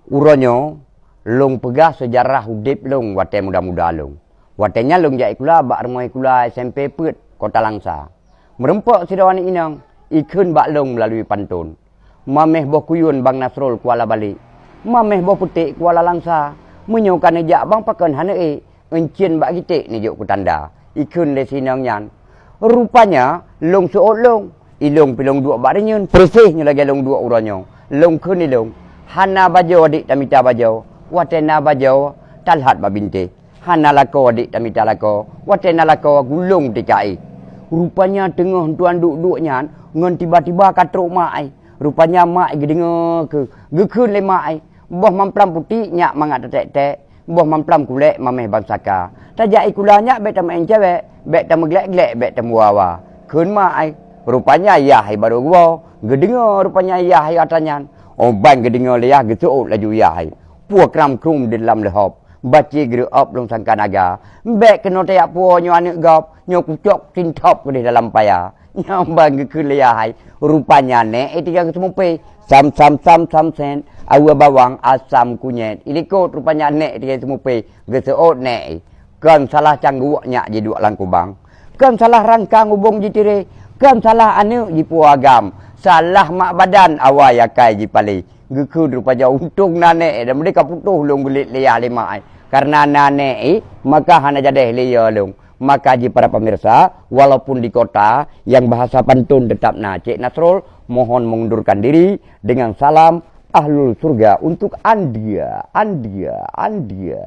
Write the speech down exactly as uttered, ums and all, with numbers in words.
Uroe nyoe, lôn peugah seujarah udeb lôn watée muda-muda lôn. Watée nyan lôn jak sikula bak rumoh sikula S M P Peuet, Kota Langsa. Meurumpok sidroe aneuëk inong, ikheun bak lôn meulalu pantôn. Mameh boh kuyun Bang Nasrul Kuala Balék. Mameh boh peuték Kuala Langsa. Meunyoe ka neujak Bang pakon hana ék, euncien bak giték neujok keu tanda. Ikheun lé si inong nyan. Rupanya, lôn seuôt lôn. Ilôn pi lôn duek bak reunyeun, peureséh nyoe lagée lôn duek uroe nyoe. Lôn kheun ilôn, hana bajoe adék tamita bajoe, watée na bajoe, talhat bak bintéh. Hana lakoe adék tamita lakoe, watée na lakoe gulong tika éh. Rupanya teungoh tuan duek-duek nyan, ngon tiba-tiba ka trok mak éh. Rupanya mak éh geudeungoe keu, geukheun lé mak éh, boh mamplam putik nyak mangat taték-ték, boh mamplam kulek mameh Bang Saka. Tajak sikula nyak bék tameuén cewek, bék tameuglek-glek, bék tameuwa-wa. Kheun mak éh, rupanya yah éh barô geuwoe, geudeungoe rupanya yah éh atra nyan. Óh ban geudeungoe lé yah geuseuôt laju yah éh. Pue kram-krum di dalam leuhop. Baci geureuop lôn sangka naga. Bék keunoe tajak puwoe nyoe aneuëk gob, nyoe kucok sintop keudeh dalam paya. Nyoe ban geukheun lé yah éh. Rupanya nék éh tiga geuseumeupé. Sam, sam, sam, sam, sen. Awa bawang, asam, kunyét. Ilikot rupanya nék éh tiga geuseumeupé. Geuseuôt nék éh. Kon salah cangguek nyak jiduek lam kubang. Kon salah rangkang ubong jitiré. Kon salah aneuëk jipuwoe agam. Salah mak badan awai akai jipalé. Geukheun rupanya untông na nék éh dan meudeh ka putôh lôn geulet lé yah lé mak éh. Karena na nék éh, maka hana jadeh lé yah lôn. Maka jih para pemirsa, walaupun di kota, yang bahasa pantun tetap na. Cék Nasrul mohon mengundurkan diri dengan salam ahlul surga untuk Anda, Anda, Anda.